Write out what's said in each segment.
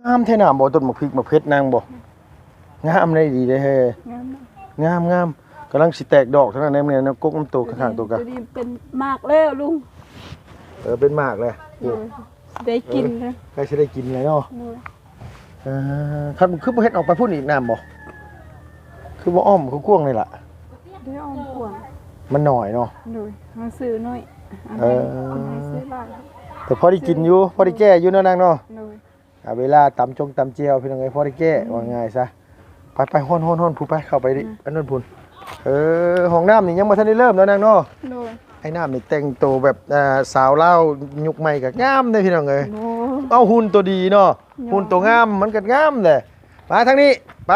ງາມແທ້ນະ ບໍ່ ຕົ້ນໝາກພິກໝາກເຜັດນາງບໍ່? ງາມໄດ໋ ດີເດ້ ງາມເນາະ ງາມໆ ກຳລັງຊິແຕກດອກເທົ່ານັ້ນແຫຼະ ແມ່ນນະ ກົກນຳໂຕຂ້າງໆ ໂຕກະ ໂຕນີ້ເປັນໝາກແລ້ວລຸງ. ເອີ ເປັນໝາກແລ້ວ ໂດຍ ໄດ້ກິນແລ້ວ ໃກ້ຊິໄດ້ກິນແລ້ວເນາະ. ໂດຍ ເອີ ຄັນຄືບໍ່ເຮັດອອກໄປພຸ້ນອີກນ້ຳບໍ່? ຄືບໍ່ອ້ອມກວ້າງໆ ນີ້ລະ? ໄດ້ອ້ອມກວ້າງ ມັນໜ້ອຍເນາະ. ໂດຍ ເຮົາຊື້ໜ້ອຍ ອັນ ເອີ ນັ້ນເຮົາຊື້ຫຼາຍ ແຕ່ພໍໄດ້ກິນຢູ່ ພໍໄດ້ແກ້ຢູ່ເນາະນາງເນາະ. ໂດຍ ອາ ເວລາຕຳຈົງຕຳແຈ່ວ ພີ່ນ້ອງເອີຍ ພໍໄດ້ແກ້ ອືມ ວ່າງ່າຍຊະ. ໄປໆ ຮ້ອນໆໆ ພຸ້ນ ໄປ ເຂົ້າໄປ ອືມ ອັນນັ້ນພຸ້ນ. ເອີ ຫ້ອງນ້ຳນີ້ຍັງບໍ່ທັນໄດ້ເລີ່ມເນາະນາງເນາະ. ໂດຍ ອ້າຍນ້ຳນີ້ແຕ່ງໂຕແບບ ອ່າ ສາວລາວຍຸກໃໝ່ກໍງາມເດ້ ພີ່ນ້ອງເອີຍ. ໂອ້ ເອົາ ຫຸ່ນໂຕດີເນາະ ໂດຍ ຫຸ່ນໂຕງາມ ມັນກໍງາມແຫຼະ. ມາທາງນີ້ ໄປ.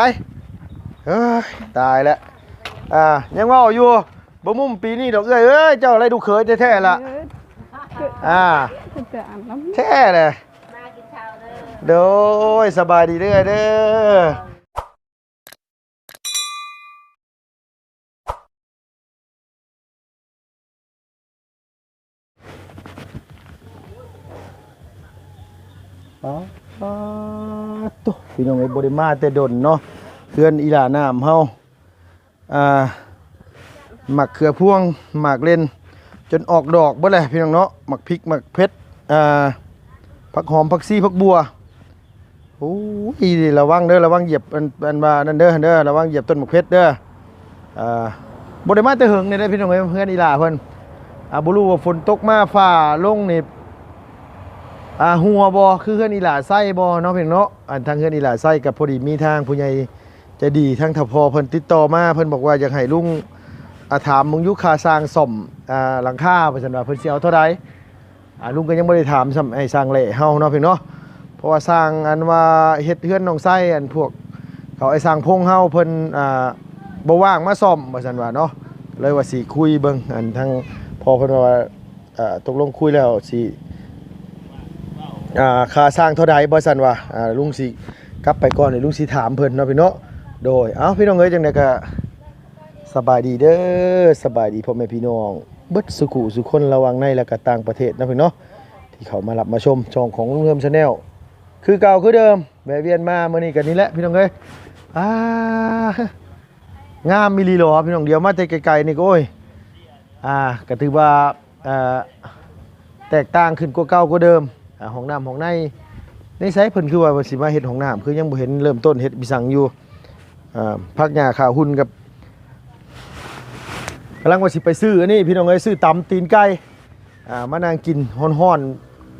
ເອີຍ ຕາຍແລ້ວ ອ່າ ຍັງເວົ້າຢູ່ ບໍ່ມຸມປີນີ້ດອກເອື້ອຍເອີຍ ເຈົ້າໄດ້ລູກເຂີຍແທ້ໆ ລະ. ເອີ ອ່າ ແທ້ແຫຼະ. ມາກິນເຂົ້າເດີ ໂດຍ ສະບາຍດີເດີ ເອື້ອຍເດີ. ປາດໂທ້ ພີ່ນ້ອງເອີຍ ບໍ່ໄດ້ມາແຕ່ດົນເນາະ ເຮືອນອີ່ຫຼ້ານ້ຳເຮົາ. ອ່າ ໝາກເຂືອພວງ ໝາກເລັ່ນ ຈົນອອກດອກເບິດແຫຼະພີ່ນ້ອງເນາະ. ໝາກພິກ ໝາກເຜັດ ອ່າ ຜັກຫອມ ຜັກຊີ ຜັກບົ່ວ. ໂອ້ຍ ລະວັງເດີ ລະວັງຢຽບ ອັນ ອັນວ່ານັ້ນເດີ ເດີ ລະວັງຢຽບຕົ້ນໝາກເຜັດເດີ. ອ່າ ບໍ່ໄດ້ມາແຕ່ເຫິງນີ້ເດ້ພີ່ນ້ອງເອີຍ ເຮືອນອີ່ຫຼ້າເພິ່ນ. ອ່າ ບໍ່ຮູ້ວ່າຝົນຕົກມາຟ້າລົງນີ້ ອ່າ ຮົ່ວບໍ່ ຄືເຮືອນອີ່ຫຼ້າໄຊບໍ່ເນາະ ພີ່ນ້ອງເນາະ. ອັນທາງເຮືອນອີ່ຫຼ້າໄຊກໍພໍດີມີທາງຜູ້ໃຫຍ່ ໃຈດີທາງທະພໍເພິ່ນຕິດຕໍ່ມາ ເພິ່ນບອກວ່າຢາກໃຫ້ລຸງ ອ່າ ຖາມເບິ່ງຢູ່ຄ່າຊ່າງສ້ອມ ອ່າ ຫຼັງຄາ ວ່າຊັ້ນວ່າ ເພິ່ນຊິເອົາເທົ່າໃດ. ອ່າ ລຸງກໍຍັງບໍ່ໄດ້ຖາມຊ້ຳ ໃຫ້ຊ່າງແຫຼະເຮົາເນາະ ພີ່ນ້ອງເນາະ. ເພາະວ່າຊ່າງ ອັນວ່າເຮັດເຮືອນນ້ອງໄຊ ອັນພວກເຂົາ ໄອ້ຊ່າງພົງເຮົາ ເພິ່ນ ອ່າ ບໍ່ວ່າງມາສ້ອມ ວ່າຊັ້ນວ່າເນາະ. ເລີຍວ່າຊິຄຸຍເບິ່ງ ອັນທາງພໍ່ເພິ່ນວ່າ ອ່າ ຕົກລົງຄຸຍແລ້ວຊິ ອ່າ ຄ່າຊ່າງເທົ່າໃດບໍ່ຊັ້ນວ່າ ອ່າ ລຸງຊິກັບໄປກ່ອນ ລຸງຊິຖາມເພິ່ນເນາະພີ່ເນາະ. ໂດຍ ເອົ້າ ພີ່ນ້ອງເອີຍ ຈັ່ງໃດກໍສະບາຍດີເດີ ສະບາຍດີພໍ່ແມ່ພີ່ນ້ອງເບິດສູ່ຄູ່ສູ່ຄົນ ລະຫວ່າງໃນ ແລະ ກະຕ່າງປະເທດເນາະພີ່ນ້ອງເນາະ ທີ່ເຂົ້າມາຮັບມາຊົມຊ່ອງຂອງລຸງເຮີມ Channel ຄືເກົ່າຄືເດີມ ແວະວຽນມາ. ມື້ນີ້ກໍນີ້ແຫຼະພີ່ນ້ອງເອີຍ ອ່າ ງາມອີ່ຫຼີຫຼໍພີ່ນ້ອງ ດຽວມາແຕ່ໄກໆ ນີ້ກໍ ໂອ້ຍ ອ່າ ກໍຖືວ່າ ອ່າ ແຕກຕ່າງຂຶ້ນກວ່າເກົ່າກວ່າເດີມ. ອ່າ ຫ້ອງນ້ຳຫ້ອງໃນ ໃນໃສເພິ່ນຄືວ່າຊິມາເຮັດຫ້ອງນ້ຳ ຄືຍັງບໍ່ເຫັນເລີ່ມຕົ້ນເຮັດອີ່ສັງຢູ່. ອ່າ ຜັກຫຍ້າຂາຫຸ່ນກັບ ກຳລັງວ່າຊິໄປຊື້ອັນນີ້ພີ່ນ້ອງເອີຍ ຊື້ຕຳຕີນໄກ່ ອ່າ ມານັ່ງກິນຮ້ອນ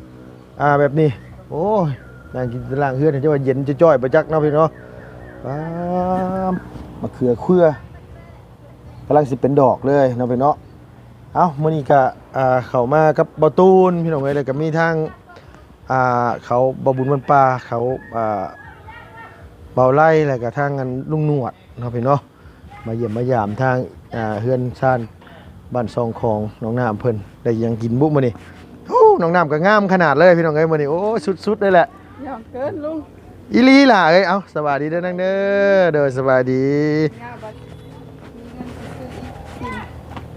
ໆ ອ່າ ແບບນີ້. ໂອ້ຍ ນັ່ງກິນຕາລ່າງເຮືອນ ຈະວ່າເຢັນຈ່ອຍໆ ບໍ່ຈັກເນາະພີ່ນ້ອງເນາະ. ອ່າ ມະເຂືອເຂືອ ກຳລັງຊິເປັນດອກເລີຍເນາະພີ່ນ້ອງເນາະ. ເອົ້າ ມື້ນີ້ກະ ອ່າ ເຂົ້າມາກັບບ່າວຕູນພີ່ນ້ອງເອີຍ ແລ້ວກະມີທາງ ອ່າ ເຂົາ ບ່າວບຸນວັນປ່າ ເຂົາ ອ່າ ບ່າວໄລ ແລ້ວກະທາງ ອັນ ລຸງໜວດເນາະພີ່ນ້ອງເນາະ ມາຢ້ຽມມາຢາມທາງ ອ່າ ເຮືອນຊານບ້ານຊ່ອງຂອງນ້ອງນ້ຳເພິ່ນ. ໄດ້ຫຍັງກິນບຸມື້ນີ້? ໂອ້ ນ້ອງນ້ຳກໍງາມຂະໜາດເລີຍພີ່ນ້ອງເອີຍ ມື້ນີ້ ໂອ້ ສຸດໆ ເລີຍແຫຼະ. ຍອມເກີນລຸງ ອີ່ຫຼີຫຼ້າເອີຍ. ເອົ້າ ສະບາຍດີເດີນາງເດີ. ໂດຍ ສະບາຍດີ. ມີເງິນຊື້ອີກ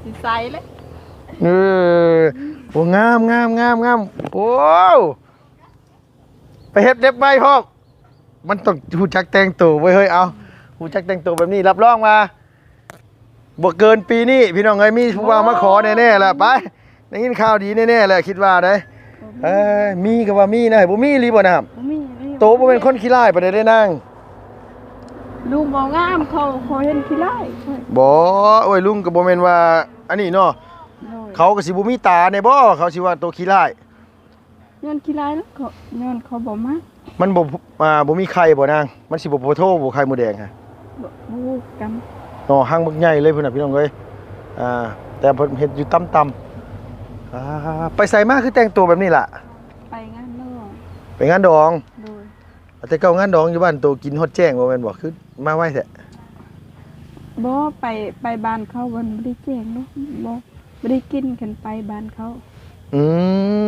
ຊິໃສ່ເລີຍ. ເອີ ໂອ້ ງາມໆໆໆ. ໂອ້ ໄປເຮັດເລັບໃໝ່ພ້ອມ ມັນຕ້ອງຮູ້ຈັກແຕ່ງໂຕເວີຍເຮີ້ຍ. ເອົາ ຮູ້ຈັກແຕ່ງໂຕແບບນີ້ ຮັບຮອງວ່າ ບໍ່ເກີນປີນີ້ພີ່ນ້ອງເອີຍ ມີຜູ້ບ່າວມາຂໍແນ່ໆ ລະ ໄປ ໄດ້ຍິນຂ່າວດີແນ່ໆ ລະ ຄິດວ່າໄດ໋. ເອີ ມີກໍວ່າມີນະ ບໍ່ມີອີ່ຫຼີບໍ່ນ້ຳ? ບໍ່ມີອີ່ຫຼີ. ໂຕບໍ່ແມ່ນຄົນຂີ້ຮ້າຍປານໃດເດ້ນາງ. ລຸງບໍ່ງາມ ເຂົາ ເຂົາເຫັນຂີ້ຮ້າຍ. ບໍ່ ໂອ້ຍ ລຸງກໍບໍ່ແມ່ນວ່າອັນນີ້ເນາະ. ໂດຍ. ເຂົາກໍຊິບໍ່ມີຕາແນ່ບໍ່ ເຂົາຊິວ່າໂຕຂີ້ຮ້າຍ. ຍ້ອນຂີ້ຮ້າຍແລ້ວ ເຂົາ ຍ້ອນເຂົາບໍ່ມັກ. ມັນບໍ່ ອ່າ ບໍ່ມີໄຂ່ບໍ່ນາງ? ມັນຊິບໍ່ ບໍ່ໂທບໍ່ໄຂ່ມົດແດງຫະ? ບໍ່ ບໍ່ຮູ້ຄືກັນ. ເນາະ ຮັງບັກໃຫຍ່ເລີຍພຸ້ນນະພີ່ນ້ອງເອີຍ. ອ່າ ແຕ່ເພິ່ນເຮັດຢູ່ຕ່ຳໆ. ອ່າ ໄປໃສມາຄືແຕ່ງຕົວແບບນີ້ລະ? ໄປງານດອງ. ໄປງານດອງ? ໂດຍ. ແຕ່ເກົ່າງານດອງຢູ່ບ້ານໂຕກິນຮອດແຈ້ງບໍ່ແມ່ນບໍ່? ຄືມາໄວແທ້. ບໍ່ ໄປ ໄປບ້ານເຂົາ ມັນບໍ່ໄດ້ແຈ້ງເນາະ. ບໍ່ ບໍ່ໄດ້ກິນ ຄັນໄປບ້ານເຂົາ. ອື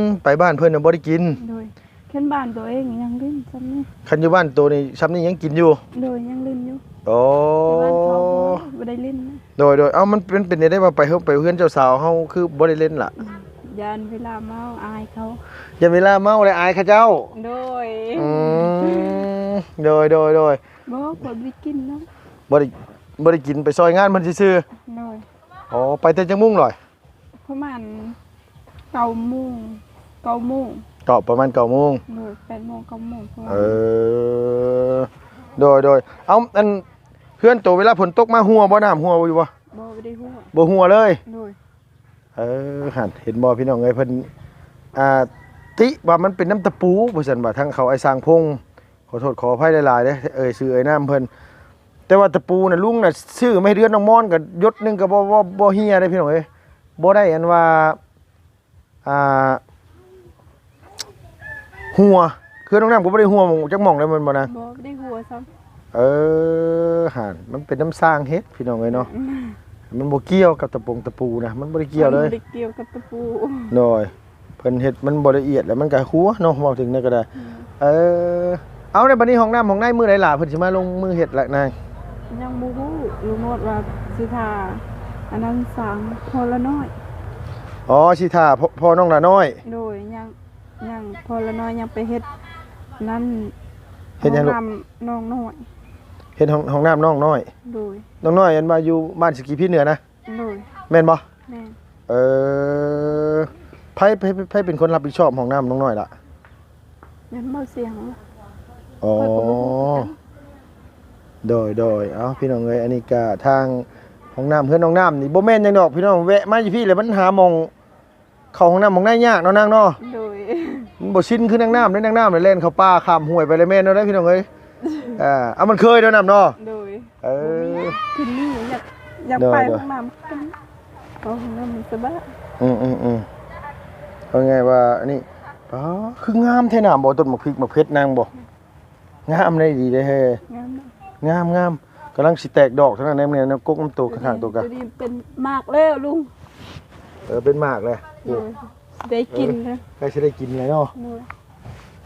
ມ ໄປບ້ານເພິ່ນນະບໍ່ໄດ້ກິນ. ໂດຍ. ຄັນບ້ານໂຕເອງຍັງຫຼິ້ນຊ່ຳນີ້. ຄັນຢູ່ບ້ານໂຕນີ້ຊ່ຳນີ້ຍັງກິນຢູ່. ໂດຍ ຍັງຫຼິ້ນຢູ່. ໂອ້ ແຕ່ບ້ານເຂົາບໍ່ໄດ້ຫຼິ້ນ. ໂດຍ ໂດຍ. ເອົ້າ ມັນ ມັນເປັນແນວໃດວ່າໄປເຮືອນ ໄປເຮືອນເຈົ້າສາວເຮົາຄືບໍ່ໄດ້ຫຼິ້ນລະ? ຢ້ານເວລາເມົາອາຍເຂົາ. ຢ້ານເວລາເມົາແລ້ວອາຍເຂົາເຈົ້າ. ໂດຍ. ອືມ ໂດຍ ໂດຍ ໂດຍ. ບໍ່ ຂ້ອຍບໍ່ໄດ້ກິນເນາະ. ບໍ່ໄດ້ ບໍ່ໄດ້ກິນ ໄປຊ່ອຍງານເພິ່ນຊື່ໆ. ໂດຍ. ອໍ ໄປແຕ່ຈັກໂມງລອຍ? ປະມານເກົ້າໂມງ ເກົ້າໂມງ. ເກົ້າ ປະມານເກົ້າໂມງ. ໂດຍ ແປດໂມງ ເກົ້າໂມງ ປະມານ. ເອີ ໂດຍ ໂດຍ. ເອົາ ອັນ ເຮືອນໂຕເວລາຝົນຕົກມາຮົ່ວບໍ່? ນ້ຳຮົ່ວຢູ່ບໍ່? ບໍ່ ບໍ່ໄດ້ຮົ່ວ. ບໍ່ຮົ່ວເລີຍ? ໂດຍ. ເອີ ຫັ້ນ ເຫັນບໍ່ພີ່ນ້ອງເອີຍ ເພິ່ນ ອ່າ ຕິວ່າມັນເປັນນ້ຳຕະປູ ວ່າຊັ້ນວ່າ ທາງເຂົາອ້າຍຊ່າງພົງ ຂໍໂທດຂໍອະໄພຫຼາຍໆເດ້ ເອີ່ຍຊື່ເອີ່ຍນາມເພິ່ນ. ແຕ່ວ່າຕະປູນະ ລຸງນະຊື້ມາເຮັດເຮືອນນ້ອງມອນ ກໍຢົດໜຶ່ງກໍບໍ່ ບໍ່ ບໍ່ເຫ່ຍເດ້ພີ່ນ້ອງເອີຍ. ບໍ່ໄດ້ອັນວ່າ ອ່າ ຮົ່ວ ເຮືອນນ້ອງນ້ຳກໍບໍ່ໄດ້ຮົ່ວໝ່ອງ ຈັກໝ່ອງເລີຍແມ່ນບໍ່ນາງ? ບໍ່ ບໍ່ໄດ້ຮົ່ວຊ້ຳ. ເອີ ຫັ້ນ ມັນເປັນນ້ຳສ້າງເຮັດພີ່ນ້ອງເອີຍເນາະ. ອືມ ມັນບໍ່ກ່ຽວກັບຕະປົງຕະປູນະ ມັນບໍ່ໄດ້ກ່ຽວເລີຍ. ມັນບໍ່ໄດ້ກ່ຽວກັບຕະປູ. ໂດຍ. ເພິ່ນເຮັດມັນບໍ່ລະອຽດ ແລ້ວມັນກໍຮົ່ວເນາະ ເວົ້າເຖິງແນວໃດກໍໄດ້. ອືມ ເອີ ເອົາ ແລ້ວບັດນີ້ຫ້ອງນ້ຳຫ້ອງໃນມື້ໃດຫຼ້າເພິ່ນຊິມາລົງມືເຮັດລະນາງ? ຍັງບໍ່ຮູ້ ລຸງໂນດວ່າຊິຖ້າອັນນັ້ນສ້າງພໍ່ລະນ້ອຍ. ອໍ ຊິຖ້າພໍ່ ພໍ່ນ້ອງລະນ້ອຍ. ໂດຍ ຍັງ ຍັງ ພໍ່ລະນ້ອຍຍັງໄປເຮັດນັ້ນ. ເຮັດຫຍັງລູກ? ຫ້ອງນ້ຳນ້ອງນ້ອຍ. ເຮັດຫ້ອງ ຫ້ອງນ້ຳນ້ອງນ້ອຍ. ໂດຍ. ນ້ອງນ້ອຍອັນວ່າຢູ່ບ້ານສະກີພີເໜືອນະ? ໂດຍ. ແມ່ນບໍ່? ແມ່ນ. ເອີ ໃຜ ໃຜ ໃຜເປັນຄົນຮັບຜິດຊອບຫ້ອງນ້ຳນ້ອງນ້ອຍລະ? ແມ່ນບໍ່ສຽງ. ອໍ ຂ້ອຍກໍບໍ່ຮູ້ຄືກັນ. ໂດຍ ໂດຍ. ເອົ້າ ພີ່ນ້ອງເອີຍ ອັນນີ້ກະທາງຫ້ອງນ້ຳເຮືອນນ້ອງນ້ຳນີ້ ບໍ່ແມ່ນຫຍັງດອກພີ່ນ້ອງ ແວະມາຢູ່ພີ້ແຫຼະ ມັນຫາໝ່ອງເຂົ້າຫ້ອງນ້ຳຫ້ອງໃນຍາກເນາະນາງເນາະ. ໂດຍ. ມັນບໍ່ຊິນຄືນາງນ້ຳເດ້ ນາງນ້ຳແລ່ນເຂົ້າປ່າຂ້າມຫ້ວຍໄປເລີຍ ແມ່ນແນວໃດພີ່ນ້ອງເອີຍ? ອ່າ ເອົາ ມັນເຄີຍແລ້ວນ້ຳເນາະ. ໂດຍ. ເອີ ຄືນີ້ ຢາກ ຢາກໄປຫ້ອງນ້ຳ ໂດຍ ໂດຍ. ເອົາ ຫ້ອງນ້ຳມັນສະບາຍ. ອືມໆໆ ເອົາງ່າຍວ່າອັນນີ້ ອໍ ຄືງາມແທ້ນ້ຳບໍ່ ຕົ້ນໝາກພິກໝາກເຜັດນາງບໍ່? ງາມໄດ໋ ດີເດ້. ງາມ ງາມໆ ກຳລັງຊິແຕກດອກເທົ່ານັ້ນແຫຼະ ແມ່ນແນວກົກນຳໂຕຂ້າງໆ ໂຕກະ ໂຕນີ້ເປັນໝາກແລ້ວລຸງ. ເອີ ເປັນໝາກແລ້ວ. ໂອ້ ໂດຍ. ໄດ້ກິນແລ້ວ ໃກ້ຊິໄດ້ກິນແລ້ວເນາະ. ໂດຍ.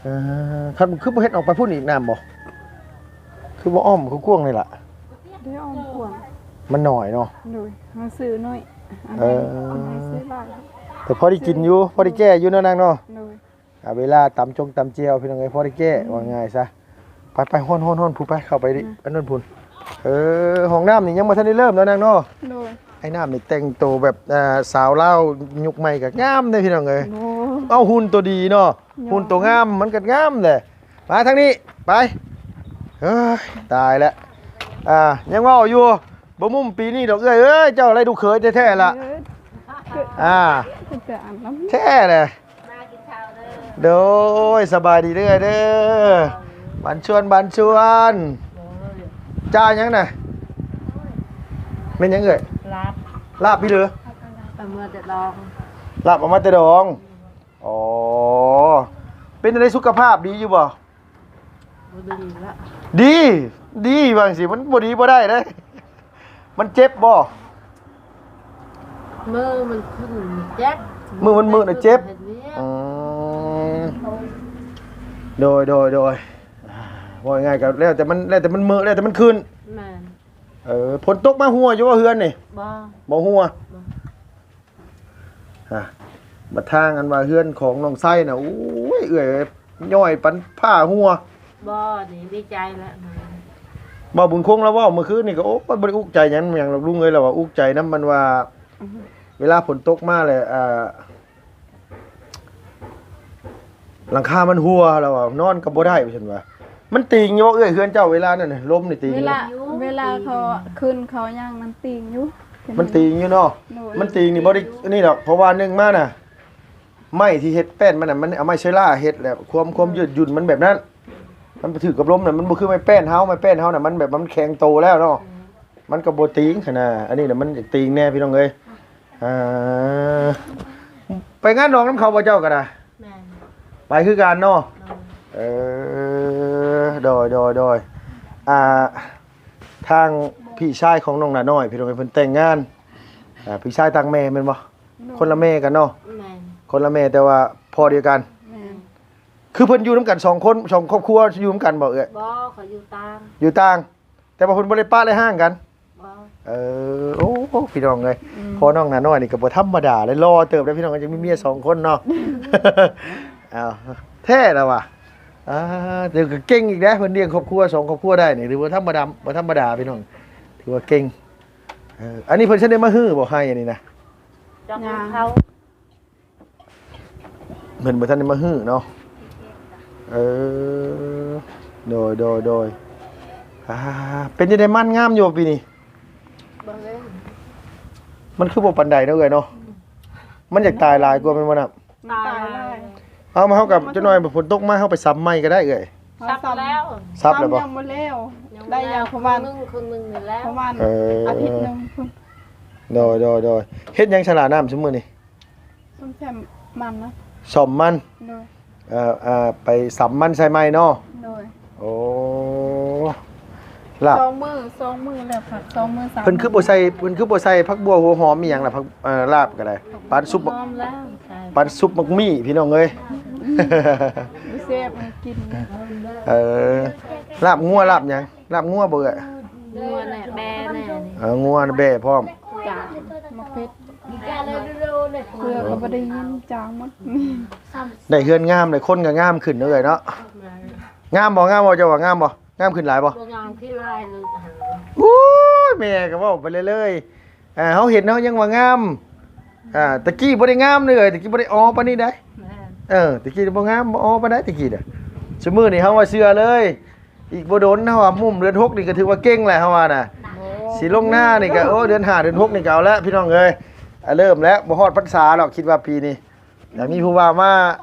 ເອີ ຄັນຄືບໍ່ເຮັດອອກໄປພຸ້ນອີກນ້ຳບໍ່? ຄືບໍ່ອ້ອມກວ້າງໆນີ້ລະ? ໄດ້ອ້ອມກວ້າງ ມັນໜ້ອຍເນາະ. ໂດຍ. ເຮົາຊື້ໜ້ອຍ ອັນ ເອີ ນັ້ນເຮົາຊື້ຫຼາຍ ແຕ່ພໍໄດ້ກິນຢູ່ ພໍໄດ້ແກ້ຢູ່ເນາະນາງເນາະ. ໂດຍ. ອ່າ ເວລາຕຳຈົງຕຳແຈ່ວ ພີ່ນ້ອງເອີຍ ພໍໄດ້ແກ້ ອືມ ວ່າງ່າຍຊະ. ໄປໆ ຮ້ອນໆໆ ພຸ້ນ ໄປ ເຂົ້າໄປ ອືມ ອັນນັ້ນພຸ້ນ. ເອີ ຫ້ອງນ້ຳນີ້ຍັງບໍ່ທັນໄດ້ເລີ່ມເນາະນາງເນາະ. ໂດຍ. ອ້າຍນ້ຳນີ້ແຕ່ງໂຕແບບ ອ່າ ສາວລາວຍຸກໃໝ່ກໍງາມເດ້ພີ່ນ້ອງເອີຍ. ໂອ້ ເອົາ ຫຸ່ນໂຕດີເນາະ ຫຸ່ນໂຕງາມ ມັນກໍງາມແຫຼະ. ມາທາງນີ້ ໄປ. ເອີຍ ຕາຍແລ້ວ. ອ່າ ຍັງເວົ້າຢູ່ ບໍ່ມຸມປີນີ້ດອກເອື້ອຍເອີຍ ເຈົ້າໄດ້ລູກເຂີຍແທ້ໆລະ. ເອີ ອ່າ ແທ້ແຫຼະ. ໂດຍ ສະບາຍດີເດີ້ເອື້ອຍເດີ້ ບານຊວນ ບານຊວນ. ໂດຍ. ຈ້າຫຍັງນະ? ແມ່ນຫຍັງເອື້ອຍ? ລາບ ລາບພີ່ເດີ. ເອົາມາແຕ່ດອງ ລາບເອົາມາແຕ່ດອງ. ອໍ ເປັນຈັ່ງໃດ ສຸຂະພາບດີຢູ່ບໍ່? ບໍ່ດີລະ ດີ ດີວ່າຈັ່ງຊີ້ ມັນບໍ່ດີບໍ່ໄດ້ເດ້. ມັນເຈັບບໍ່? ມືມັນຂຶ້ນເຈັບ ມືມັນມືນະເຈັບ. ເຮັດວຽກ ອືມ ໂດຍ ໂດຍ ໂດຍ. ເວົ້າງ່າຍໆ ກໍແລ້ວແຕ່ມັນ ແລ້ວແຕ່ມັນມື ແລ້ວແຕ່ມັນຂຶ້ນ. ແມ່ນ. ເອີ ຝົນຕົກມາຮົ່ວຢູ່ບໍ່ເຮືອນນີ້? ບໍ່ ບໍ່ຮົ່ວ. ບໍ່. ອ່າ ບັດທາງອັນວ່າເຮືອນຂອງນ້ອງໄຊນະ ໂອ້ຍ ເອື້ອຍ ຍ້ອຍປັນຜ້າຮົ່ວ. ບໍ່ ນີ້ດີໃຈແລ້ວ. ບ່າວບຸນຄົງລາວເວົ້າມື້ຄືນນີ້ກໍ ໂອ້ຍ ບໍ່ໄດ້ອຸກໃຈຫຍັງ ຫຍັງດອກລຸງເອີຍ ລາວວ່າອຸກໃຈນຳມັນວ່າ ອືຮຶ ເວລາຝົນຕົກມາແລ້ວ ອ່າ ຫຼັງຄາມັນຮົ່ວ ລາວວ່ານອນກໍບໍ່ໄດ້ ວ່າຊັ້ນວ່າ. ມັນຕີງຢູ່ບໍ່ເອື້ອຍ ເຮືອນເຈົ້າເວລານັ້ນ ລົມນີ້ຕີງຢູ່ບໍ່? ເວລາ ເວລາເຂົາຂຶ້ນເຂົາຫຍັງນັ້ນຕີງຢູ່. ມັນຕີງຢູ່ເນາະ. ໂດຍ. ມັນຕີງນີ້ບໍ່ໄດ້ອັນນີ້ດອກ ເພາະວ່າໜຶ່ງມານະ ໄມ້ທີ່ເຮັດແປ້ນມັນນະ ມັນເອົາໄມ້ເຊື້ອລາເຮັດແຫຼະ ຄວາມ ຄວາມຍືດຫຍຸ້ນມັນແບບນັ້ນ. ມັນໄປຖືກກັບລົມນະ ມັນບໍ່ຄືໄມ້ແປ້ນເຮົາ ໄມ້ແປ້ນເຮົານະ ມັນແບບມັນແຂງໂຕແລ້ວເນາະ. ອືມ. ມັນກໍບໍ່ຕີງຫັ້ນນະ ອັນນີ້ນະມັນຢາກຕີງແດ່ພີ່ນ້ອງເອີຍ. ອ່າ ໄປງານດອງນຳເຂົາບໍ່ເຈົ້າກໍໄດ້? ແມ່ນ. ໄປຄືກັນເນາະ. ໂດຍ. ເອີ ໂດຍ ໂດຍ ໂດຍ. ອ່າ ທາງພີ່ຊາຍຂອງນ້ອງໜ້ານ້ອຍ ພີ່ນ້ອງເອີຍ ເພິ່ນແຕ່ງງານ ອ່າ ພີ່ຊາຍຕ່າງແມ່ແມ່ນບໍ່? ໂດຍ. ຄົນລະແມ່ກັນເນາະ. ແມ່ນ. ຄົນລະແມ່ແຕ່ວ່າພໍ່ດຽວກັນ. ແມ່ນ. ຄືເພິ່ນຢູ່ນຳກັນສອງຄົນ ສອງຄອບຄົວ ຢູ່ນຳກັນບໍ່ເອື້ອຍ? ບໍ່ ເຂົາຢູ່ຕ່າງ ຢູ່ຕ່າງ. ແຕ່ວ່າເພິ່ນບໍ່ໄດ້ປະໄດ້ຮ້າງກັນ. ບໍ່. ເອີ ໂອ້ ພີ່ນ້ອງເອີຍ. ອືມ. ພໍ່ນ້ອງໜ້ານ້ອຍນີ້ກໍບໍ່ທຳມະດາເດ້ ຫຼໍ່ເຕີບເດ້ພີ່ນ້ອງ ຍັງມີເມຍສອງຄົນເນາະ. ອ້າວ ແທ້ລະວ່າ ອ່າ ແຕ່ກໍເກັ່ງອີກເດ້ ເພິ່ນລ້ຽງຄອບຄົວ ສອງຄອບຄົວໄດ້ນີ້ ຖືວ່າທຳມະດາ ບໍ່ທຳມະດາພີ່ນ້ອງ ຖືວ່າເກັ່ງ. ເອີ ອັນນີ້ເພິ່ນຊິໄດ້ມາຮື້ບໍ່ ໄຮ່ອັນນີ້ນະ? ຈັກ ຍັງ ເຂົາ ເພິ່ນບໍ່ທັນໄດ້ມາຮື້ເນາະ. ເອີ ໂດຍ ໂດຍ ໂດຍ. ອ່າ ເປັນຈັ່ງໃດ ມັນງາມຢູ່ບໍ່ປີນີ້? ບໍ່ແລ້ວ ມັນຄືບໍ່ປານໃດເນາະເອື້ອຍເນາະ. ອືມ ມັນຢາກຕາຍຫຼາຍກວ່າແມ່ນບໍ່ນະ? ຕາຍຫຼາຍ. ເອົາ ມາເຮົາກັບ ຍັງບໍ່ ຈັກໜ້ອຍຝົນຕົກມາ ເຮົາໄປສຳໃໝ່ກໍໄດ້ເອື້ອຍ. ເຮົາສຳແລ້ວ ສຳແລ້ວບໍ່? ຍັງບໍ່ແລ້ວ ຍັງບໍ່ແລ້ວ ໄດ້ຢ່າງປະມານ ເຄິ່ງໜຶ່ງ ເຄິ່ງໜຶ່ງນີ້ແລ້ວ ປະມານ ເອີ ອາທິດໜຶ່ງພຸ້ນ. ໂດຍ ໂດຍ ໂດຍ. ເຮັດຫຍັງສະຫຼະນ້ຳຊຸມມື້ນີ້? ສ້ອມແຊມມັນນະ ສ້ອມມັນ. ໂດຍ. ເອີ ເອີ ໄປສຳມັນໃສ່ໃໝ່ເນາະ. ໂດຍ. ໂອ້ ລາບ ສອງມື້ ສອງມື້ແລ້ວ ສອງມື້ ສາມມື້. ເພິ່ນຄືບໍ່ໃສ່ ເພິ່ນຄືບໍ່ໃສ່ຜັກບົ່ວຫົວຫອມອີ່ຫຍັງລະ ຜັກ ເອີ ລາບກໍໄດ້ ປັນຊຸບ ຫອມແລ້ວ ໃສ່ ປັນຊຸບໝາກໝີ່ພີ່ນ້ອງເອີຍ. ອືມ ບໍ່ແຊບ ມັນກິນ ເອີ ລາບງົວ ລາບຫຍັງ? ລາບງົວບໍ່ເອື້ອຍ? ງົວແນ່ ແບ້ແນ່ນີ້. ເອີ ງົວແບ້ພ້ອມ. ຈ້າ ໝາກເຜັດ ເກືອກໍບໍ່ໄດ້ຍິນ ຈາງໝົດ. ໄດ້ເຮືອນງາມ ໄດ້ຄົນກໍງາມຂຶ້ນເນາະເອື້ອຍເນາະ. ງາມບໍ່? ງາມບໍ່? ເຈົ້າວ່າງາມບໍ່? ງາມຂຶ້ນຫຼາຍບໍ່? ບໍ່ງາມຂຶ້ນຫຼາຍເລີຍ. ໂອ້ຍ ແມ່ກໍເວົ້າໄປເລື້ອຍໆ. ອ່າ ເຮົາເຫັນເຮົາຍັງວ່າງາມ. ອ່າ ຕະກີ້ບໍ່ໄດ້ງາມເລີຍ ຕະກີ້ບໍ່ໄດ້ອໍປານນີ້ໃດ. ແມ່ນ. ເອີ ຕະກີ້ບໍ່ງາມ ບໍ່ອໍປານໃດຕະກີ້ນະ. ຊຸມມື້ນີ້ເຮົາວ່າເຊື່ອເລີຍ ອີກບໍ່ດົນເຮົາວ່າມຸມເດືອນຫົກນີ້ກໍຖືວ່າເກັ່ງແລ້ວ ເຮົາວ່ານະ. ໂອ້ ຊິລົງນານີ້ກໍ ໂອ້ ເດືອນຫ້າເດືອນຫົກນີ້ກໍເອົາແລ້ວພີ່ນ້ອງເອີຍ. ອ່າ ເລີ່ມແລ້ວ ບໍ່ຮອດພັນສາດອກ ຄິດວ່າປີນີ້ ຢາກມີຜູ້ບ່າວມາ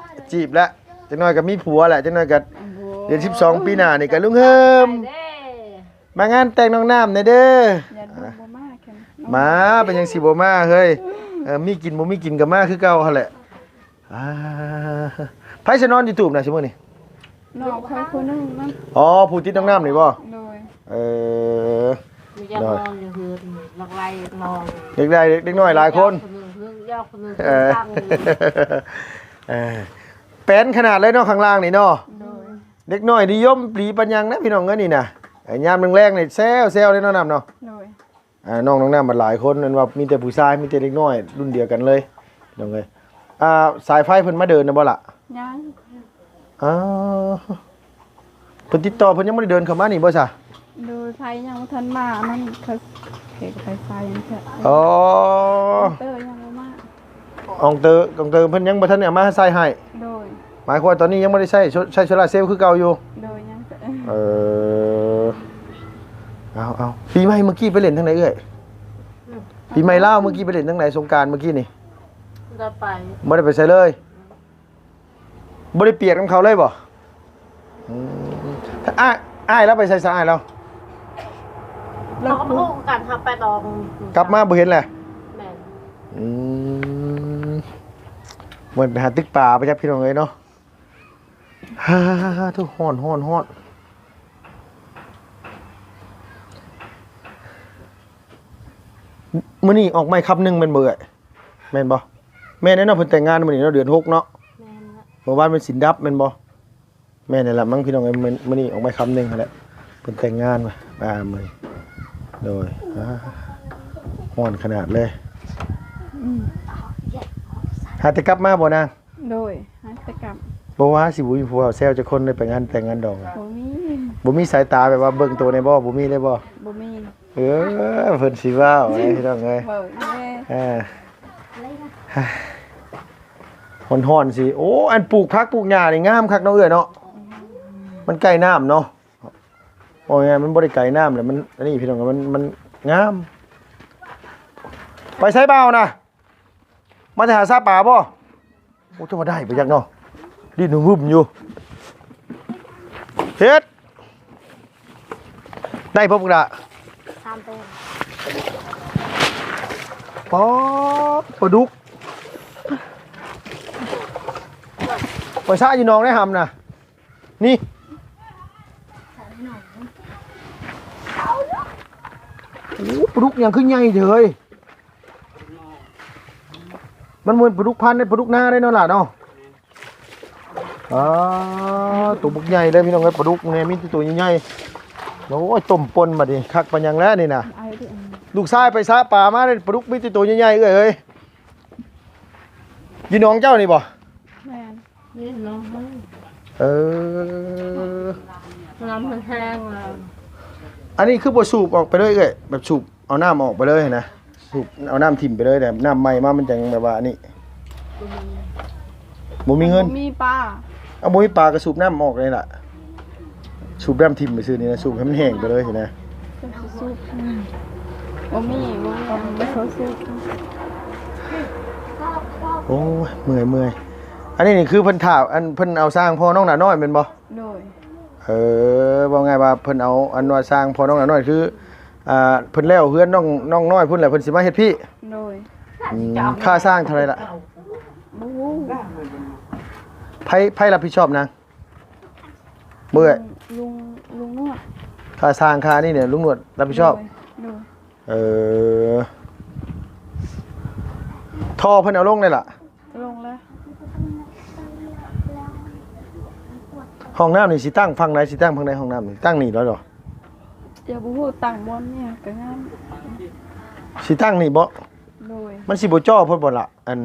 ຈີບແລ້ວ. ຈັກໜ້ອຍກໍມີຜົວແຫຼະ ຈັກໜ້ອຍກໍ ໂອ້ ເດືອນສິບສອງປີໜ້ານີ້ກໍລຸງເຮີມ ໄປເດ້ ມາງານແຕ່ງນ້ອງນ້ຳແດ່ເດີ. ຢ້ານບໍ່ມາແຄ່ນ ມາ ເປັນຫຍັງຊິບໍ່ມາເຮີ້ຍ. ເອີ ມີກິນບໍ່ມີກິນກໍມາຄືເກົ່າຫັ້ນແຫຼະ. ອ່າ ໃຜຊິນອນຢູ່ຕູບນະຊຸມມື້ນີ້? ນ້ອງຂ້ອຍຜູ້ໜຶ່ງນະ. ອໍ ຜູ້ຕິດນ້ອງນ້ຳນີ້ບໍ່? ໂດຍ. ເອີ ມີແຕ່ ໂດຍ ນອນຢູ່ເຮືອນ ລັກໄລ່ນອນ ເດັກໄດ້ເດັກນ້ອຍຫຼາຍຄົນ ຍອກຄົນໜຶ່ງ ຍອກຄົນໜຶ່ງ ເອີ ຕັ້ງຢູ່. ເອີ ແປນຂະໜາດເລີຍເນາະ ຂ້າງລ່າງນີ້ເນາະ. ໂດຍ. ເດັກນ້ອຍນິຍົມຫຼີປານຫຍັງນະພີ່ນ້ອງເອີຍນີ້ນະ. ເອີ ຍາມແລງໆນີ້ແຊວໆເດ້ເນາະ ນ້ຳເນາະ. ໂດຍ. ອ່າ ນ້ອງ ນ້ອງນ້ຳມັນຫຼາຍຄົນ ແມ່ນວ່າມີແຕ່ຜູ້ຊາຍ ມີແຕ່ເດັກນ້ອຍລຸ້ນດຽວກັນເລີຍ ນ້ອງເອີຍ. ອ່າ ສາຍໄຟເພິ່ນມາເດີນແລ້ວບໍ່ລະ? ຍັງ. ອ້າວ ເພິ່ນຕິດຕໍ່ ເພິ່ນຍັງບໍ່ໄດ້ເດີນເຂົ້າມານີ້ບໍ່ຊະ? ໂດຍ ໄຟຍັງບໍ່ທັນມາ ອັນນັ້ນເຂົາ ເຂດໄຟຟ້າຍັງແທ້. ອໍ ເຕີຍັງບໍ່ມາ. ອອງເຕີ ອອງເຕີເພິ່ນຍັງບໍ່ທັນໄດ້ເອົາມາໃສ່ໃຫ້. ໂດຍ. ໝາຍຄວາມວ່າຕອນນີ້ຍັງບໍ່ໄດ້ໃຊ້ ໃຊ້ໂຊລາເຊວຄືເກົ່າຢູ່. ໂດຍ ຍັງ. ເອີ ເອົາ ເອົາ ປີໃໝ່ມື້ກີ້ໄປຫຼິ້ນທາງໃດເອື້ອຍ? ອືມ ປີໃໝ່ລາວມື້ກີ້ໄປຫຼິ້ນທາງໃດ? ສົງການມື້ກີ້ນີ້ ບໍ່ໄດ້ໄປ ບໍ່ໄດ້ໄປໃສເລີຍ. ບໍ່ໄດ້ປຽກນຳເຂົາເລີຍບໍ່? ອືມ ອ້າຍ ອ້າຍລາວໄປໃສຊະ ອ້າຍລາວ? ເຮົາກໍບໍ່ຮູ້ຄືກັນ ເຮົາໄປດອງ ກັບມາບໍ່ເຫັນແຫຼະ. ແມ່ນ. ອືມ ເພິ່ນໄປຫາຕຶກປາໄປຈັກ ພີ່ນ້ອງເອີຍເນາະ. ຮາ ໂທ້ ຮ້ອນ ຮ້ອນ ຮ້ອນ. ມື້ນີ້ອອກໃໝ່ຄຳໜຶ່ງແມ່ນບໍ່ເອື້ອຍ? ແມ່ນບໍ່? ແມ່ນແຫຼະເນາະ ເພິ່ນແຕ່ງງານມື້ນີ້ເນາະ ເດືອນຫົກເນາະ. ແມ່ນລະ. ເມື່ອວານເປັນສິນດັບແມ່ນບໍ່? ແມ່ນແຫຼະມັ້ງພີ່ນ້ອງເອີຍ. ມື້ ມື້ນີ້ອອກໃໝ່ຄຳໜຶ່ງຫັ້ນແຫຼະ ເພິ່ນແຕ່ງງານວ່າ ອ່າ ມື້ນີ້. ໂດຍ. ອາ ຮ້ອນຂະໜາດເລີຍ. ອືມ ຫາແຕ່ກັບມາບໍ່ນາງ? ໂດຍ ຫາແຕ່ກັບ. ບໍ່ວ່າຊິບໍ່ມີຜູ້ບ່າວແຊວຈັກຄົນເລີຍ ໄປງານແຕ່ງງານດອງ? ບໍ່ມີ. ບໍ່ມີສາຍຕາແບບວ່າເບິ່ງໂຕແດ່ບໍ່? ບໍ່ມີເລີຍບໍ່? ບໍ່ມີ. ເອີ ເພິ່ນຊິເວົ້າເດ້ພີ່ນ້ອງເອີຍ. ເວົ້າແດ່. ເອີ ຮ້ອນໆຊິ. ໂອ້ ອັນປູກຜັກປູກຫຍ້ານີ້ງາມຄັກເນາະເອື້ອຍເນາະ. ມັນໃກ້ນ້ຳເນາະ. ໂອ້ຍ ມັນບໍ່ໄດ້ໄກນ້ຳແຫຼະ ມັນ ອັນນີ້ພີ່ນ້ອງ ມັນ ມັນງາມ. ໄປໃສບ່າວນະ? ມາແຕ່ຫາຊາປາບໍ່? ໂອ້ ຈະວ່າໄດ້ບໍ່ຈັກເນາະ ດີ້ນຫຶ້ມໆຢູ່. ເຮັດ ໄດ້ບໍ່ບັກຫຼ້າ? ສາມໂຕ. ປາ ປາດຸກ ໄປຊະຢູ່ໜອງໄດ້ຫຳນະ. ນີ້ ໂອ້ ປາດຸກຫຍັງຄືໃຫຍ່ເດເຮີ້ຍ. ມັນບໍ່ແມ່ນປາດຸກພັນເດ້ ປາດຸກນາເດ້ເນາະຫຼ້າເນາະ. ອ່າ ໂຕບັກໃຫຍ່ເລີຍພີ່ນ້ອງເອີຍ ປາດຸກນີ້ມີແຕ່ໂຕໃຫຍ່ໆ. ໂອ້ຍ ຕົ້ມປົ່ນບັດນີ້ ຄັກປານຫຍັງແລ້ວນີ້ນະ. ລູກຊາຍໄປຊະປາມາເດ້ ປາດຸກມີແຕ່ໂຕໃຫຍ່ໆ ເອື້ອຍເອີຍ. ຢູ່ໜອງເຈົ້ານີ້ບໍ່? ແມ່ນ. ນີ້ໜອງເຮົາ. ເອີ ນ້ຳມັນແຫ້ງແລ້ວ. ອັນນີ້ຄືບໍ່ສູບອອກໄປເລີຍເອື້ອຍ? ແບບສູບເອົານ້ຳອອກໄປເລີຍນະ, ສູບເອົານ້ຳຖິ້ມໄປເລີຍ, ແບບນ້ຳໃໝ່ມາມັນຈັ່ງແບບວ່າອັນນີ້. ບໍ່ມີເງິນ ບໍ່ມີປາ. ເອົາ ບໍ່ມີປາກໍສູບນ້ຳອອກນີ້ລະ, ສູບນ້ຳຖິ້ມໄປຊື່ນີ້ນະ, ສູບໃຫ້ມັນແຫ້ງໄປເລີຍຊີ້ນະ. ສູບ ອືມ ບໍ່ມີ ບໍ່ມີ ບໍ່ມີເຂົາສູບ. ໂອ້ຍ ເມື່ອຍ ເມື່ອຍ. ອັນນີ້ນີ້ຄືເພິ່ນຖ້າ ອັນເພິ່ນເອົາຊ່າງພໍ່ນ້ອງໜ້ານ້ອຍແມ່ນບໍ່? ໂດຍ. ເອີ ເວົ້າງ່າຍວ່າເພິ່ນເອົາ ອັນວ່າຊ່າງພໍ່ນ້ອງໜ້ານ້ອຍ ຄື ອ່າ ເພິ່ນແລ້ວເຮືອນນ້ອງ ນ້ອງນ້ອຍພຸ້ນແຫຼະ ເພິ່ນຊິມາເຮັດພີ້. ໂດຍ. ອືມ ຄ່າຊ່າງເທົ່າໃດລະ? ບໍ່ຮູ້. ໃຜ ໃຜຮັບຜິດຊອບນາງ? ບໍ່ເອື້ອຍ? ລຸງ ລຸງນວດ. ຄ່າຊ່າງຄ່ານີ້ນີ້ລຸງນວດຮັບຜິດຊອບ. ໂດຍ ໂດຍ. ເອີ ທໍ່ເພິ່ນເອົາລົງໄດ້ລະ? ລົງແລ້ວ. ຫ້ອງນ້ຳນີ້ຊິຕັ້ງຝັ່ງໃດ? ຊິຕັ້ງຝັ່ງໃດຫ້ອງນ້ຳນີ້? ຕັ້ງນີ້ເນາະ? ດຽວບໍ່ຮູ້ ຕັ້ງບ່ອນນີ້ກໍງາມ. ຊິຕັ້ງນີ້ບໍ? ໂດຍ. ມັນຊິບໍ່ຈໍ້ໂພດບໍລະ ອັນ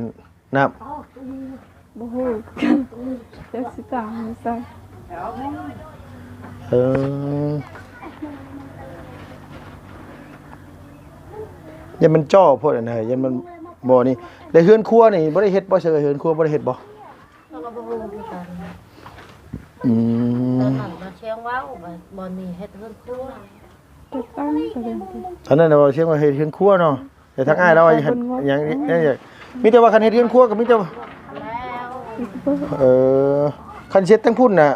ນ້ຳ? ບໍ່ຮູ້ຄືກັນ ຈັກຊິຕັ້ງຢູ່ໃສ. ເອີ ຢ້ານມັນຈໍ້ໂພດຫັ້ນນະ, ຢ້ານມັນບໍ່ນີ້. ແລ້ວເຮືອນຄົວນີ້ບໍ່ໄດ້ເຮັດບໍ່? ເຮືອນຄົວບໍ່ໄດ້ເຮັດບໍ່? ເຮົາກໍບໍ່ຮູ້ຄືກັນ. ອືມ ຕອນນັ້ນມາຊຽງເວົ້າວ່າບ່ອນນີ້ເຮັດເຮືອນຄົວ. ຕອນນັ້ນວ່າຊຽງວ່າເຮັດເຮືອນຄົວເນາະ. ແຕ່ທາງອ້າຍລາວວ່າເຮັດຫຍັງ ມີແຕ່ວ່າຄັນເຮັດເຮືອນຄົວກໍມີແຕ່ວ່າ ເອີ ຄັນເຮັດທາງພຸ້ນນະ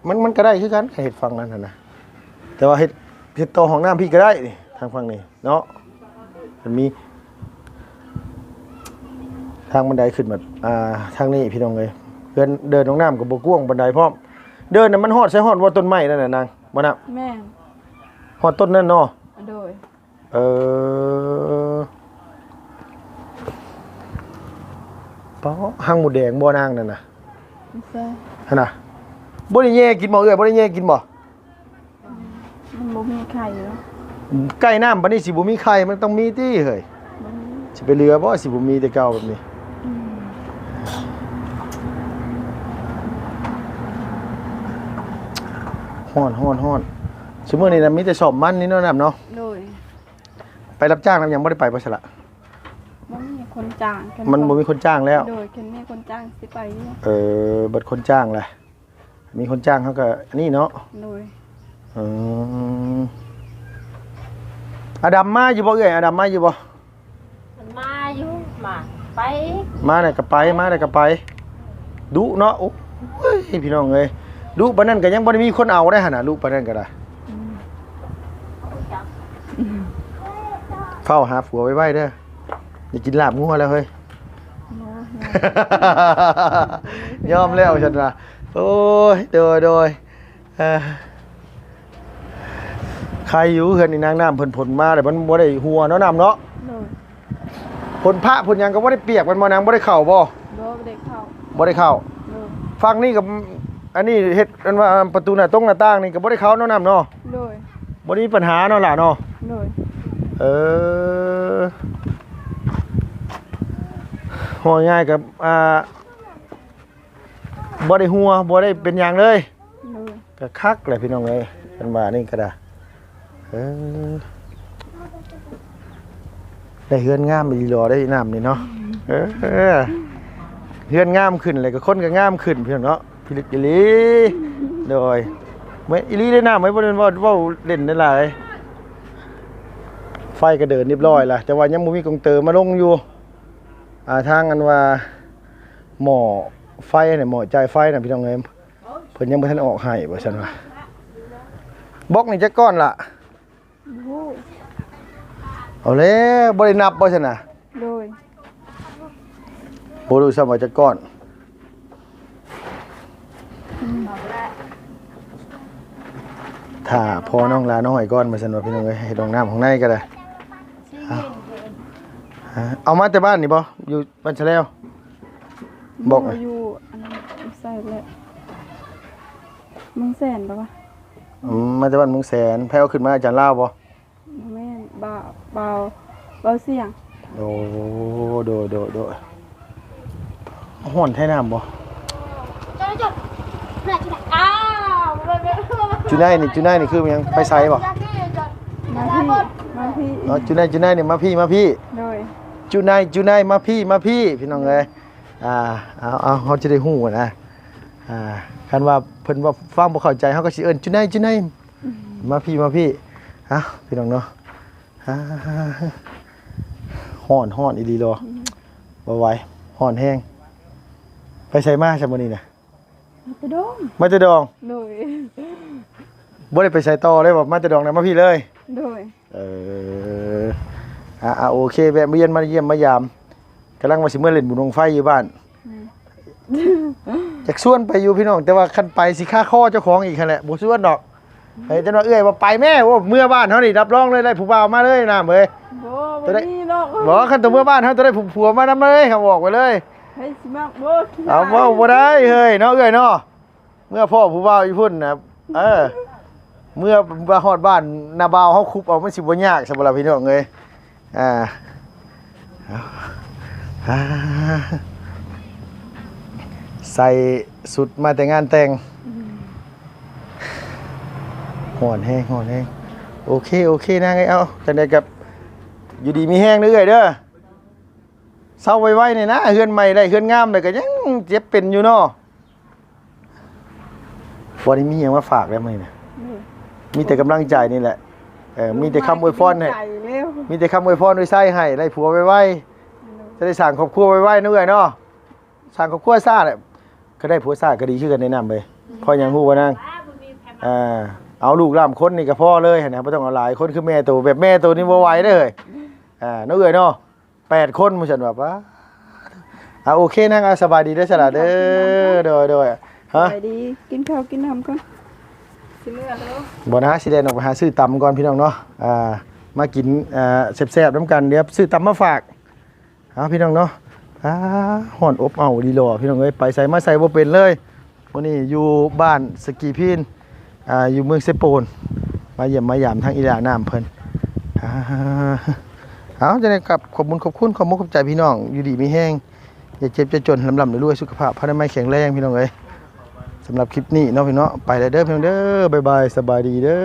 ມັນ ມັນກໍໄດ້ຄືກັນ ຄັນເຮັດຝັ່ງນັ້ນຫັ້ນນະ. ແຕ່ວ່າເຮັດ ເຮັດຕໍ່ຫ້ອງນ້ຳພີ້ກໍໄດ້ນີ້ ທາງຝັ່ງນີ້ເນາະ. ມັນມີທາງບັນໄດຂຶ້ນມາ ອ່າ ທາງນີ້ພີ່ນ້ອງເອີຍ. ເຮືອນເດີ່ນຫ້ອງນ້ຳກໍບໍ່ກວ້າງປານໃດພ້ອມ. ເດີ່ນນະມັນຮອດໃສ ຮອດວ່າຕົ້ນໄມ້ນັ້ນນະນາງ ບໍ່ນະ? ແມ່ນ. ຮອດຕົ້ນນັ້ນເນາະ? ໂດຍ. ເອີ ປາ ຮັງມົດແດງບໍ່ນາງນັ້ນນະ? ບໍ່ໃຊ່. ຫັ້ນນະ ບໍ່ໄດ້ແຍ່ກິນບໍ່ເອື້ອຍ? ບໍ່ໄດ້ແຍ່ກິນບໍ່? ມັນບໍ່ມີໄຂ່ເນາະ. ໃກ້ນ້ຳປານນີ້ຊິບໍ່ມີໄຂ່ ມັນຕ້ອງມີຕິເຮີ້ຍ. ບໍ່ມີ. ຊິໄປເຫຼືອບໍ່ ຊິບໍ່ມີແຕ່ເກົ່າແບບນີ້? ອືມ ຮ້ອນ ຮ້ອນ ຮ້ອນ. ຊຸມື້ນີ້ນະມີແຕ່ຊອບມັນນີ້ເນາະ ນ້ຳເນາະ? ໂດຍ. ໄປຮັບຈ້າງນຳຫຍັງ ບໍ່ໄດ້ໄປບໍ່ຊະລະ? ບໍ່ມີຄົນຈ້າງ. ມັນບໍ່ມີຄົນຈ້າງແລ້ວ. ໂດຍ. ຄັນມີຄົນຈ້າງຊິໄປຢູ່. ເອີ ເບິດຄົນຈ້າງແຫຼະ. ມີຄົນຈ້າງເຮົາກໍນີ້ເນາະ. ໂດຍ. ອືມ ອາດຳມາຢູ່ບໍ່ເອື້ອຍ? ອາດຳມາຢູ່ບໍ່? ມັນມາຢູ່ ມາ ໄປອີກ. ມາແລ້ວກໍໄປ ມາແລ້ວກໍໄປ ດຸເນາະ. ໂອ້ຍ ພີ່ນ້ອງເອີຍ ດຸປານນັ້ນກໍຍັງບໍ່ໄດ້ມີຄົນເອົາໄດ້ຫັ້ນນະ ດຸປານນັ້ນກໍໄດ້. ອືມ ເຝົ້າຫາຜົວໄວໆເດີ ໄດ້ກິນລາບງົວແລ້ວເຮີ້ຍ. ໂອ້ຍ ຍອມແລ້ວ ຍອມແລ້ວ ຊັ້ນວ່າ. ໂອ້ຍ ໂດຍ ໂດຍ. ເອີ ໄຄຢູ່ ເຮືອນອີນາງນ້ຳເພິ່ນ ຝົນມາແລ້ວມັນບໍ່ໄດ້ຮົ່ວເນາະ ນ້ຳເນາະ. ໂດຍ. ຝົນພະຝົນຫຍັງກໍບໍ່ໄດ້ປຽກແມ່ນບໍ່ນາງ? ບໍ່ໄດ້ເຂົ້າບໍ່? ບໍ່ ບໍ່ໄດ້ເຂົ້າ ບໍ່ໄດ້ເຂົ້າ. ໂດຍ. ຝັ່ງນີ້ກໍ ອັນນີ້ເຮັດ ອັນວ່າປະຕູໜ້າຕົງໜ້າຕ່າງນີ້ກໍບໍ່ໄດ້ເຂົ້າເນາະ ນ້ຳເນາະ. ໂດຍ. ບໍ່ໄດ້ມີປັນຫາເນາະຫຼ້າເນາະ. ໂດຍ. ເອີ ເວົ້າງ່າຍໆກໍ ອ່າ ບໍ່ໄດ້ຮົ່ວ ບໍ່ໄດ້ເປັນຫຍັງເລີຍ. ໂດຍ. ກໍຄັກແຫຼະພີ່ນ້ອງເອີຍ ເພິ່ນວ່ານີ້ກໍໄດ້. ເອີ ໄດ້ເຮືອນງາມອີ່ຫຼີຫຼໍ່ໄດ້ນ້ຳນີ້ເນາະ. ເອີ ເຮືອນງາມຂຶ້ນແລ້ວກໍຄົນກໍງາມຂຶ້ນພີ່ນ້ອງເນາະ. ພິລຶກອີ່ຫຼີ. ໂດຍ. ແມ່ນອີ່ຫຼີເດ້ນ້ຳ ບໍ່ແມ່ນເວົ້າ ເວົ້າເລ່ນໄດ້ຫຼາຍ. ໄຟກໍເດີນຮຽບຮ້ອຍລະ ແຕ່ວ່າຍັງບໍ່ມີກົງເຕີມາລົງຢູ່. ອ່າ ທາງອັນວ່າໝໍ້ໄຟນະ ໝໍ້ຈ່າຍໄຟນະ ພີ່ນ້ອງເອີຍ ເພິ່ນຍັງບໍ່ທັນອອກໃຫ້ວ່າຊັ້ນວ່າ. ບລັອກນີ້ຈັກກ້ອນລະ? ບໍ່ຮູ້. ເອົາແລ້ວ ບໍ່ໄດ້ນັບບໍ່ຊັ້ນນະ? ໂດຍ. ບໍ່ຮູ້ຊ້ຳວ່າຈັກກ້ອນ. ອືມ ຖ້າພໍ່ນ້ອງລານ້ອຍກ່ອນວ່າຊັ້ນວ່າ ພີ່ນ້ອງເອີຍ ເຮັດຫ້ອງນ້ຳຫ້ອງໃນກໍໄດ້. ເອົາມາແຕ່ບ້ານນີ້ບໍ່? ຢູ່ບ້ານຊະແລວ. ບໍ່ ຢູ່ອັນນັ້ນ ໃສ່ແຫຼະ ເມືອງແສນປະວະ? ອືມ ມາແຕ່ບ້ານເມືອງແສນ. ໃຜເອົາຂຶ້ນມາ ອາຈານລາວບໍ່? ບໍ່ແມ່ນ ບ່າວ ບ່າວ ບ່າວສຽງ. ໂອ້ ໂດຍ ໂດຍ ໂດຍ. ຮ້ອນແທ້ນ້ຳບໍ່? ເຈົ້າ ເຈົ້າ. ອ້າວ ຈູໄນນີ້ ຈູໄນນີ້ຄືຫຍັງ? ໄປໃສບໍ່? ມາພີ້ ມາພີ້ ອໍ ຈູໄນ ຈູໄນນີ້ ມາພີ້ ມາພີ້ ໂດຍ ຈູໄນ ຈູໄນ ມາພີ້ ມາພີ້ ພີ່ນ້ອງເອີຍ. ອ່າ ເອົາ ເອົາ ເຮົາຈະໄດ້ຮູ້ນະ ອ່າ ຄັນວ່າເພິ່ນເວົ້າຟັງບໍ່ເຂົ້າໃຈ ເຮົາກໍຊິເອີ້ນ ຈູໄນ ຈູໄນ ມາພີ້ ມາພີ້. ເອົ້າ ພີ່ນ້ອງເນາະ ອ່າ ຮ້ອນ ຮ້ອນອີ່ຫຼີເນາະ ບໍ່ໄຫວ ຮ້ອນແຮງ. ໄປໃສມາຊະມື້ນີ້ນະ? ມາແຕ່ດອງ ມາແຕ່ດອງ ໂດຍ ບໍ່ໄດ້ໄປໃສຕໍ່ເລີຍບໍ່? ມາແຕ່ດອງນະ ມາພີ້ເລີຍ ໂດຍ ເອີ ອ່າ ອ່າ ໂອເຄ ແວະມາຢ້ຽມ ມາຢ້ຽມມາຢາມ ກຳລັງວ່າຊິເມືອຫຼິ້ນບຸນບັ້ງໄຟຢູ່ບ້ານ ແມ່ນ ຢາກຊວນໄປຢູ່ພີ່ນ້ອງ ແຕ່ວ່າຄັນໄປຊິຄາຄໍເຈົ້າຂອງອີກຫັ້ນແຫຼະ ບໍ່ຊວນດອກ. ເອີ ຈັ່ງວ່າເອື້ອຍວ່າໄປແມ້ ໂອ້ ເມືອບ້ານເຮົານີ້ ຮັບຮອງເລີຍ ໄດ້ຜູ້ບ່າວມາເລີຍນາມເອີຍ. ບໍ່ ບໍ່ມີດອກ ບໍ່ ຄັນຕົວເມືອບ້ານເຮົາ ຕົວໄດ້ຜູ້ຜົວມານຳເລີຍ ເຮົາບອກໄວ້ເລີຍ. ໃຜຊິມັກບໍ່? ເອົາ ເວົ້າບໍ່ໄດ້ເຮີ້ຍເນາະ ເອື້ອຍເນາະ ເມື່ອພໍ້ຜູ້ບ່າວຢູ່ພຸ້ນນະ ເອີ ເມື່ອມາຮອດບ້ານ ນ້າບ່າວເຮົາຄຸບເອົາ ມັນຊິບໍ່ຍາກຊະບໍ່ລະ ພີ່ນ້ອງເອີຍ. ອ່າ ອ່າ ໃສ່ຊຸດມາແຕ່ງານແຕ່ງ ອືມ ຮ້ອນແຮງ ຮ້ອນແຮງ. ໂອເຄ ໂອເຄ ນາງເອີຍ ເອົາ ຈັ່ງໃດກໍຢູ່ດີມີແຮງເດີເອື້ອຍເດີ ເຊົາໄວໆນີ້ນະ ເຮືອນໃໝ່ໄດ້ ເຮືອນງາມໄດ້ ກໍຍັງເຈັບເປັນຢູ່ເນາະ. ບໍ່ໄດ້ມີຫຍັງມາຝາກແລ້ວມື້ນີ້ນະ ອືມ ມີແຕ່ກຳລັງໃຈນີ້ແຫຼະ ເອີ ມີແຕ່ຄຳອວຍພອນໃຫ້ ມີແຕ່ຄຳອວຍພອນອວຍໄຊໃຫ້ໄດ້ຜົວໄວໆ ຈະໄດ້ສ້າງຄອບຄົວໄວໆເນາະເອື້ອຍເນາະ ສ້າງຄອບຄົວຊ້າແຫຼະ ກໍໄດ້ຜົວຊ້າກໍດີຄືກັນໃນນຳເອີຍ. ເພາະຫຍັງຮູ້ບໍ່ນາງ? ອ່າ ເອົາລູກຫຼານຄົນນີ້ກໍພໍເລີຍຫັ້ນນະ ບໍ່ຕ້ອງເອົາຫຼາຍຄົນ ຄືແມ່ໂຕ ແບບແມ່ໂຕນີ້ບໍ່ໄຫວເດ້ເຮີ້ຍ ອ່າ ເນາະເອື້ອຍເນາະ. ແປດຄົນ ວ່າຊັ້ນວ່າ ປ້າ ອ່າ ໂອເຄນາງ ອ່າ ສະບາຍດີເດີສະຫຼາເດີ ກິນເຂົ້າກິນນ້ຳກ່ອນ ໂດຍ ໂດຍ ຮະ ສະບາຍດີ ກິນເຂົ້າກິນນ້ຳກ່ອນ ຊິເມືອແລ້ວ ບໍ່ນະ ຊິແລ່ນອອກໄປຫາຊື້ຕຳກ່ອນພີ່ນ້ອງເນາະ ອ່າ ມາກິນ ອ່າ ແຊບໆນຳກັນ ດຽວຊື້ຕຳມາຝາກ ເອົາ ພີ່ນ້ອງເນາະ ອ່າ ຮ້ອນອົບເອົ້າດີຫຼໍ່ ພີ່ນ້ອງເອີຍ ໄປໃສມາໃສບໍ່ເປັນເລີຍ. ມື້ນີ້ຢູ່ບ້ານສະກີພີນ ອ່າ ຢູ່ເມືອງເຊໂປນ ມາຢ້ຽມມາຢາມທາງອີຫຼ້ານ້ຳເພິ່ນ ອ່າ ເອົາ ຈັ່ງໃດກໍຂອບບຸນຂອບຄຸນ ຂອບມຸກຂອບໃຈພີ່ນ້ອງ ຢູ່ດີມີແຮງ ຢ່າເຈັບຢ່າຈົນ ລ່ຳໆລວຍໆ ສຸຂະພາບພະນາໄມແຂງແຮງ ພີ່ນ້ອງເອີຍ. ສຳລັບຄລິບນີ້ເນາະ ພີ່ນ້ອງເນາະ ໄປແລ້ວເດີ ພີ່ນ້ອງເດີ ບາຍບາຍ ສະບາຍດີເດີ.